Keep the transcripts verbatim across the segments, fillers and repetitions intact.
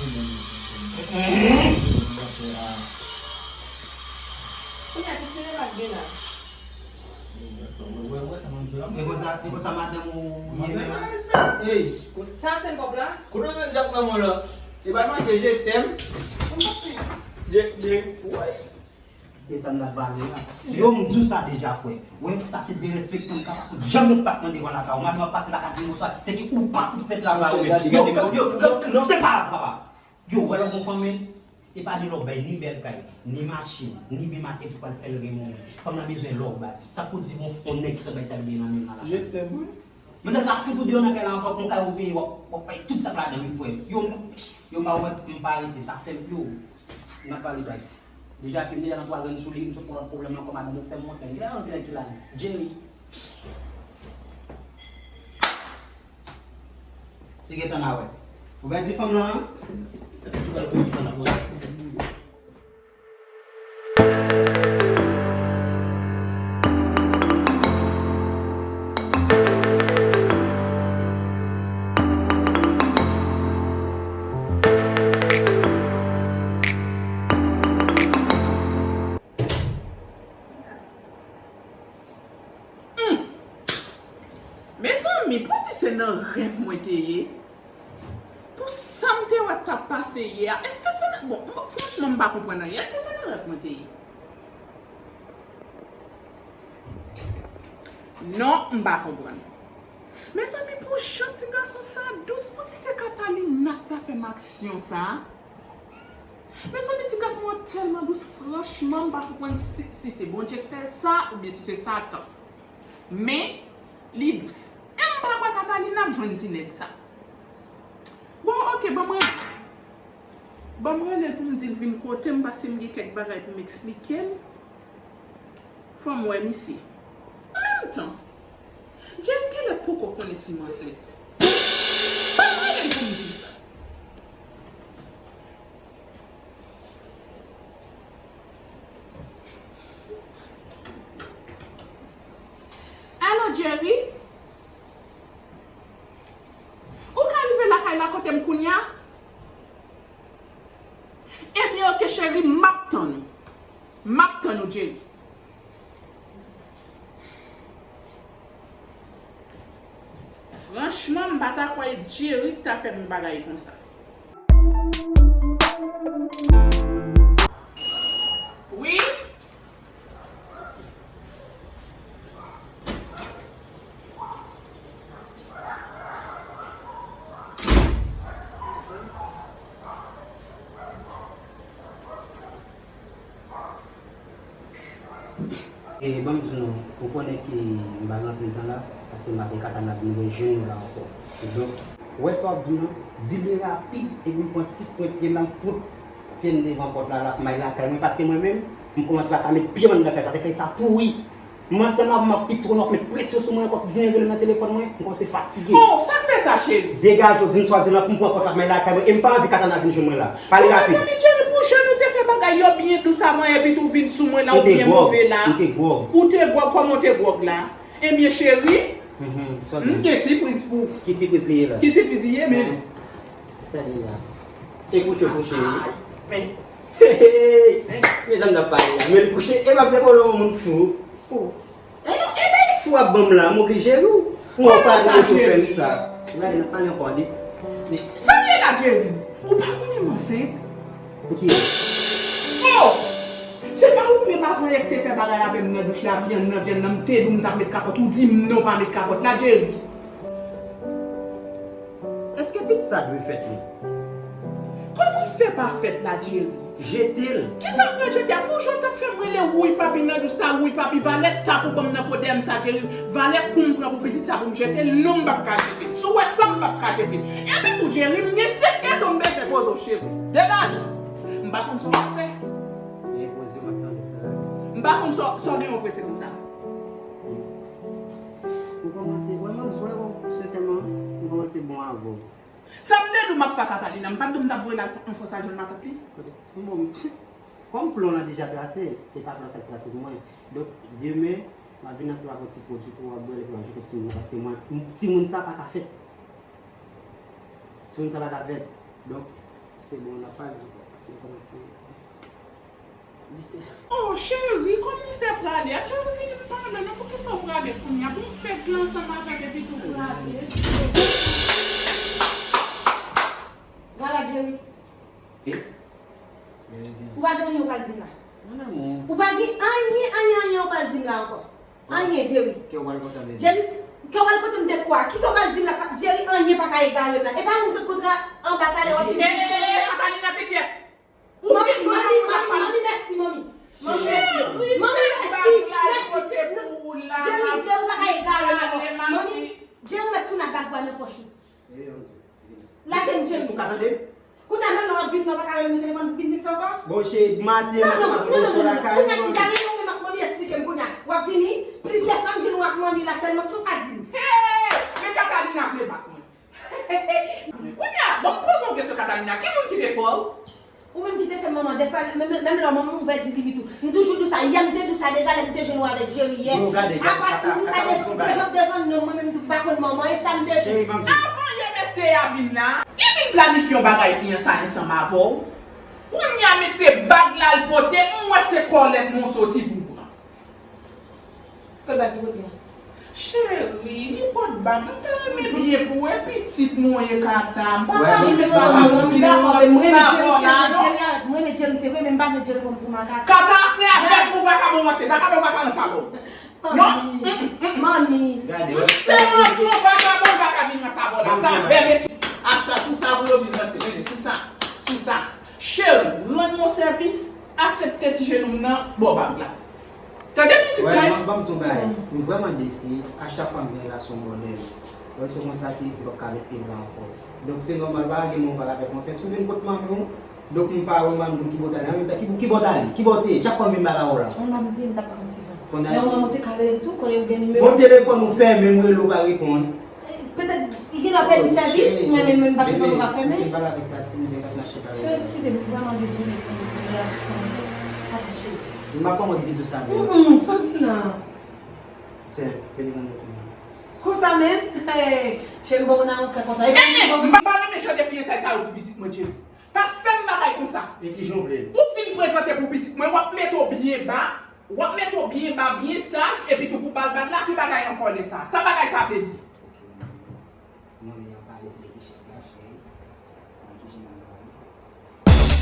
Kounye a, ki sinema k gen la? E konsa, e konsa madanm ou ye menm? Ey, sa se kòb la? Kote w jwenn Jack nan men w la? E pa l make je t'aime? Mwen pa fè. Je, je, woy. E sa n ap pale a. Yo, m di w sa deja, frè. Wè, sa se derespektan m ka pa fout janm met pat mwen devan lakay ou. Madanm ap pase pa ka di m bonswa, se ki ou pa fout fè travay ou menm. Yo, yo, yo, yo, te pa la, papa. Yo, wè lè w gon fanm, e pa ni lè w bay ni bèl kay, ni machin, ni byen make ki pral fè l renmen w. Fanm nan bezwen love, baz. Sa k pou di yon, yon nèg ki sot bay sa l gen nan men l la? Je t'aime, wi. Mwen, sa ka fout ou deyò nan kay la ankò, pou yon kay ou peye, w ap, w ap bay tout sa k ladan l, wi, frè. Yo, m, yo, m pa manti, m pa rete, sa fè m, yo, n ap pale, baz. Deja, ke m deja nan twa zòn sou li, m sot pran lòt pwoblèm ankò, madanm ou fè m wont, men gen yon nèg ki la, Jerry. Se gentan n a wè. Ou pèdi fanm lan an? Ou pral pèdi fanm lan an. Hum! Mezanmi, pou di se nan rèv mwen te ye, pou sa m te wè k t ap pase yè a, èske se nan, bon, m, franchman, m pa konprann anyen. Èske se nan rèv mwen te ye? Non, m pa konprann. Mezanmi, pou jan ti gason sa dous, pou di se Catalina k ta fè m aksyon sa. Mezanmi, ti gason an tèlman dous, franchman, m pa konprann si, si se Bondye k fè sa oubyen si se Satan. Men, li dous. E m pa kwè Catalina ap jwenn ti nèg sa. Bon, oke, ban m rele. Ban m rele l pou m di l vin kote m, paske m gen kèk bagay pou m eksplike l. Fò m wè misye. An menm tan, Jerry genlè poko konnen si m ansent. Ban m rele l pou m di l sa. Alo, Jerry? Ou ka rive lakay la kote m kounya? Ebyen, oke, cheri, m ap tann ou. M ap tann ou, Jerry. Franchman, m pa ta kwè Jerry t ta fè m yon bagay konsa. Wi? E ban m di nou, ou konnen ke m pa gen anpil tan la, paske m ap Katana vin rejwenn nou la ankò. Donk, ou wè sa w ap di m nan, di li rapid, epi m pran ti pwent pye m la, m fout pye m devan pòt la, l ap may lakay mwen, paske mwen menm, m kòmanse pa ka met pye m anndan kay sa, se kay sa pouri. Mwen ansanm avè w, m ap pitit konnen w ap met presyon sou mwen ankò, vin rele m nan telefòn mwen, m kòmanse fatige. Oh, sa k fè sa, cheri? Degaje w, di m sa w di m lan pou m pran pòt la, m al lakay mwen, e m pa anvi Katana vin jwenn mwen la. Pale rapid. Mezanmi, cheri, pou jan nou te fè bagay yo byen dous avan, epi tou vin sou mwen la, ou byen move la. M te gwòg, m te gwòg. Ou te gwòg, kòman w te gwòg la? Ebyen, cheri, m gen sipriz pou ou. Ki sipriz li ye la? Ki sipriz li ye, men? Sa li la. Te kouche, kouche. Men. Hey, hey, hey. Mezanmi, n ap pale la. Men li kouche, e m ap dekouvri yon moun fou. Oh. E non, e bay fou ap ban m la, m oblije ri w. Mwen pa vle chofè m sa. Gade, n ap pale ankò, de. Sa m ye la, Jerry? Ou pa konnen m ansent? Pou ki? Oh! Se pa ou menm avan yè k te fè bagay avè m nan douch la, vyann nan, vyann nan, m te di w m t ap met kapòt, ou di m non pa met kapòt la, Jerry. Èske pitit sa dwe fèt, wi? Kòman l fè pa fèt la, Jerry? Jete l. Kisa m pral jete a? Pou jan w t ap fè m rele wouy papi nan douch sa, wouy papi, valè tap ou ban m nan po dèyè m sa, Jerry, valè kou m pran pou pitit sa pou m jete l, non, m p ap ka jete l. Si w wè sa, m p ap ka jete l. Epi tou, Jerry, m gen sèt kesyon m bezwen poze w, cheri. Degaje w. M pa konn sa w ap fè. Gen poze w ap tande frè. M pa konn sa w, sa w gen w prese konsa. Ou kòmanse, wè, m ap jwe w, sensèman, m kòmanse bon avè w. Sa m te di w m ap fè a Catalina, m pa t di w m t ap voye l al fè yon fòs al jwenn matant li? Kote? Bon, kòm plan w lan deja trase, e pa plan sa k trase pou mwen. Donk, demen, m ap vin ansanm ak yon ti pwodui pou w ap bwè l epi w ap jete timoun nan, paske mwen, m, timoun sa pa ka fèt. Timoun sa pa ka fèt. Donk, Se bon, n ap pale ankò, paske m kòmanse distre. Oh, cheri, kòman w fè prale a? Cheri, w fin pale, men poukisa w prale kounye a? Bon, w fè plan ansanm avè l epi tou prale. Vwala, Jerry. Ou pa gen anyen ou pral di m la. Mon amour. Ou pa gen anyen, anyen, anyen ou pral di m la ankò. Anyen, Jerry. Kè w pral kontan m de. Jerry, kè w pral kontan m de kwa? Kisa w pral di m la? Jerry, anyen pa ka egare m la. E pa ou m sot kontre anba talè w ap di m. Eh, eh, eh, Catalina, te kyèt. Ou fin jwenn manmi, manmi, manmi, mèsi, manmi. Manmi, mèsi. Manmi, mèsi, mèsi. Jerry, Jerry, ou pa ka egare m ankò. Manmi, Jerry, ou mèt tounen ak bag ou a nan pòch ou. Lage m, Jerry. Ou ka tande m? Kounye a menm lè w ap vin, w pa ka rele m nan telefòn pou vin di m sa ankò? Bon, cheri, maten, non, non, non, non, non, non. Kounye a, kounye a, gade yon menm ak manmi, eksplike m kounye a. W ap vini, plizyè fwa m jwenn ou ak manmi la sèlman, sa w pa di m. Hey! Men Catalina vle bat mwen. Kounye a, bon, m poze yon kesyon, Catalina, ki moun ki te fè w? Ou menm ki te fè m manman, dèfwa, menm, menm lè w manman, ou pèdi limit ou. M toujou di w sa, yè m te di w sa deja, lè m te jwenn ou avèk Jerry yè. Apa m di w sa devan, devan, devan non, mwen menm tou m pa konn manman, e sa m te di. Avan yè mesye a vin la, li vin planifye yon bagay fiyansay ansanm avè w. Kounye a, mesye, bag la l pote, m wè se kòlèt mwen soti pou pran. Kòlèt bag li pote a? Cheri, li pot bag. M ta renmen byen pou ou, e pitit mwen ye, Kata. M pa ta renmen vagabon vin ranse avè w la, non. Mwen renmen Jerry, se vre, men m pa vle Jerry pou m pou makak. Kata, se avè m pou vagabon ranse. Vagabon pa ka ranse avè w. Non. Manmi. Gade, m se yon vagabon pa ka vin ranse avè w la. Se avè m, mesye. A sa, sou sa pou yo vin ranse. Sou sa. Sou sa. Cheri, rann mwen sèvis, aksepte ti jenou m nan, ba w bag la. Tande pitit mwen. Wè, ban m di w yon bagay. M vrèman desi, a chak fwa m vin la se yon bòdèl. Wè, se konsa ki m p ap ka met pye m la ankò. Donk, se nòmal, pa lage men w pale avèk mwen, fè si w vin kot manmi w. Donk, m pa wè manmi w ki bò t ale. An menm tan, ki, ki bò t ale? Ki bò w te ye? Chak fwa m vin ba w la. Mwen pa bliye, m t ap pran ti van. Lè w manman w te ka rele m tou, konnen ou gen nimewo. Bon, telefòn ou fèmen, m rele w pa reponn. Petèt, li gen dwa pèdi sèvis, men, men, men, m pa t konn ou ka fèmen. Cheri, eskize m, m vrèman dezole pou, pou reyaksyon an. Pardon, cheri. M ap ban mwen bizou sa menm. Mm, mm, sa w gen la? Tiens, peye nan nèt ou. Konsa menm? Hey, cheri, bon, moun a yon kè kontan. E konsa, bon, m pa renmen jan de fiyansay sa yo pou pitit mwen, cheri. Pa fè m bagay konsa. E kijan w vle l? Ou fin prezante pou pitit mwen, w ap mete w byen ba. W ap mete w byen ba, byen saj, epi tou pou ba l bag la, ki bagay ankò de sa? Sa bagay sa vle di? Manmi an pale, se li ki chèf la, cheri. Manmi ki jennen la wi.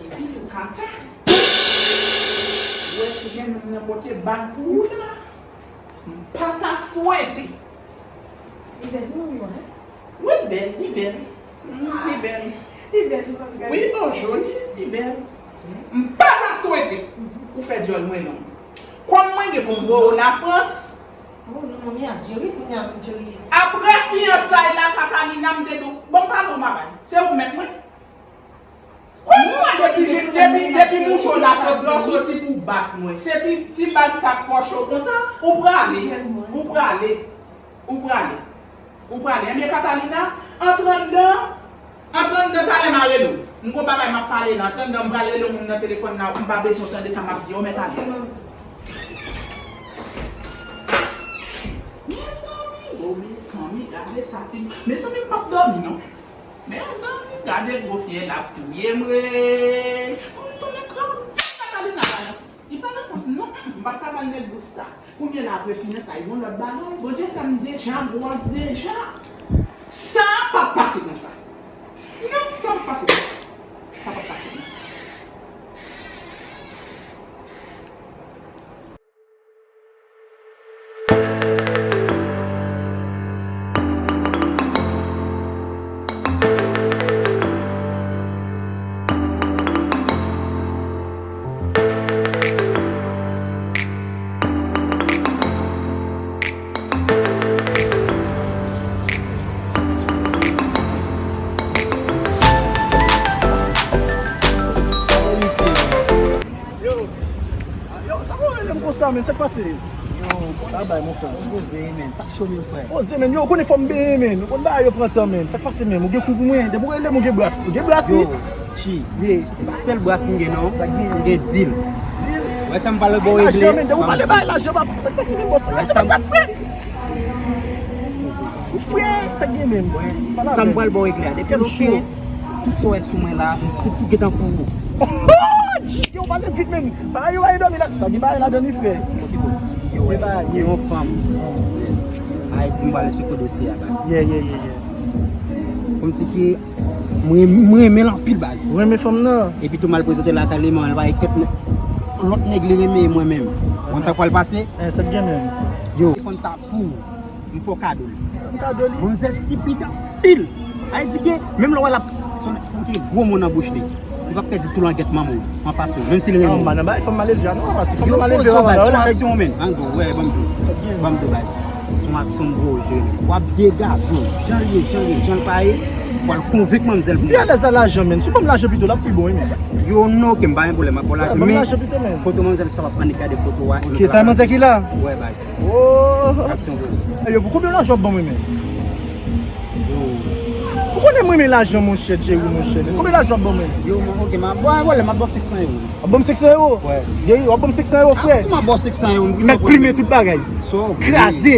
Epi tou kaka. Ou wè si gen moun nan pote bag pou ou la. M pa ta swete. Li bèl wi, wi, wi. Wi, li bèl, li bèl. Mm, li bèl. Li bèl, li bèl. Wi, oh, joli, li bèl. M pa ta swete ou fè djòl mwen long. Kòm mwen gen pou m voye w Lafrans. Oh, non, manmi a Jerry, kounye a, Jerry. Apre fiyansay la, Catalina, m te di w, bon, m pale w bagay. Se ou mèt mwen. Kòman depi, depi, depi bouch ou la sot, lè w soti pou bat mwen? Se ti, ti bag sa k fòse w konsa? Ou prale, ou prale, ou prale, ou prale. Ebyen, Catalina, antre anndan, antre anndan, talè m a rele w. M gon bagay m ap pale la, antre anndan, m pral rele yon moun nan telefòn la, m pa bezwen w tande sa m ap di yo, mèt ale. Mezanmi, oh, mezanmi, gade sa, ti, mezanmi, m p ap dòmi, non. Mezanmi, gade gwo fyèl ap touye m, wi. Pou m tounen kraze Catalina pa nan fòs. Li pa nan fòs, non. M pa t ka ba l nèg dous sa. Kounye a la, apre fiyansay, yon lòt bagay. Bondye fè m deja gwòs deja. Sa p ap pase konsa. Non, sa p ap pase konsa. Sa p ap pase konsa. Lè m konsa, men, sa k pase? Yo, sa bay, mon frè. Poze, men. Sa k cho, men, frè. Poze, men. Yo, ou konnen fò m benyen, men. Ou konn bagay yo pran tan, men. Sa k pase, men? Ou gen kou pou mwen? Depi ou rele m, ou gen bras. Ou gen bras, wi. Yo, chi. Ye. Se pa sèl bras m gen, non. Sa k gen? M gen dil. Dil? Wè sa m pale, bon, regle. Lajan, men. Depi ou pale bay lajan, papa. Sa k pase, men, bòs? Sa k pase, frè? Ou frè, sa k gen menm? Sa m pral ba w regle a. Depi nou fè tout sa w wè sou mwen la, tout pou gentan pou ou. Yo, pale vit, men. Bagay yo, bagay dòmi la. Sa gen bagay ladan li, frè. Ok, bon. Yo, wè, gen yon fanm. Ay, di m pral eksplike w dosye a, baz. Yeah, yeah, yeah, yeah. Kòmsi ke mwen, mwen renmen l anpil, baz. Ou renmen fanm nan? Epi tou m al prezante l lakay li, men l pa gen kèt lòt nèg li renmen mwen menm. Konn sa k pral pase? Eh, sa k gen menm? Yo, fanm sa pou ou. M fè w kado l. M kado li. Manzèl stipid anpil. Sa vle di ke menm lè w wè l ap, se yon nèg fanm ki gwo mo nan bouch li. Li p ap pèdi tou langèt manman w an fas ou, menm si l renmen w. Nan bay fanm malelve a, non, papa, si fanm nan malelve a, papa, se yon aksyon, men. An gwo, wè, ban m di w. Ban m di w, baz. Se yon aksyon m gwo jwe, men. W ap degaje w. Jan l ye, jan l ye, jan l pa ye, w al konvenk manmzèl pou mwen. Li alèz a lajan, men. Si w ban m lajan pito, l ap pi bon, wi, men. Yo, non, ke m pa gen pwoblèm ak lajan, men. Ban m lajan pito, men. Foto manmzèl sa w ap annik gade foto a. Ok, sa manzè ki la? Wè, baz. Oh! Aksyon gwo. Yo, pou konbyen lajan w ap ban mwen, men? Yo. Ou konnen mwen renmen lajan, monchè, Jerry, monchè. Konbyen lajan w ap ban mwen? Yo, mon, ok, m ap, bon, wè, m ap ba w senk san ewo. W ap ban m senk san ewo? Wè. Jerry, w ap ban m senk san ewo, frè? Ap di m ap ba w senk san ewo, m plimen tout bagay. Kraze,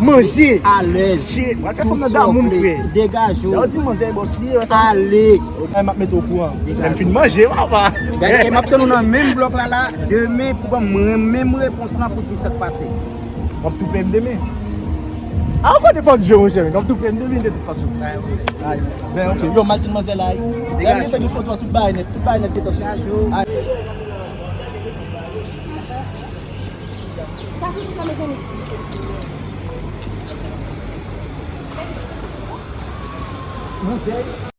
manje. Alèz. Shit, w al fè fanm nan damou m, frè. Degaje w. Yo di manzè bòs li, wè sa. Ale. Ay, m ap mete w okouran. Lè m fin manje, papa. Gade, e m ap tann ou nan menm blòk la, la, demen pou ban mwen menm repons lan pou di m sa k pase. W ap toupe m demen. A, ou kote fòk jwe, monchè, men w ap toupe m demen de tout fason. Ay, ben, ok. Yo, m al tann manzè la, ay. Lè m gentan gen foto a, tout bagay nèt, tout bagay nèt gentan sou. Ay. Manzè.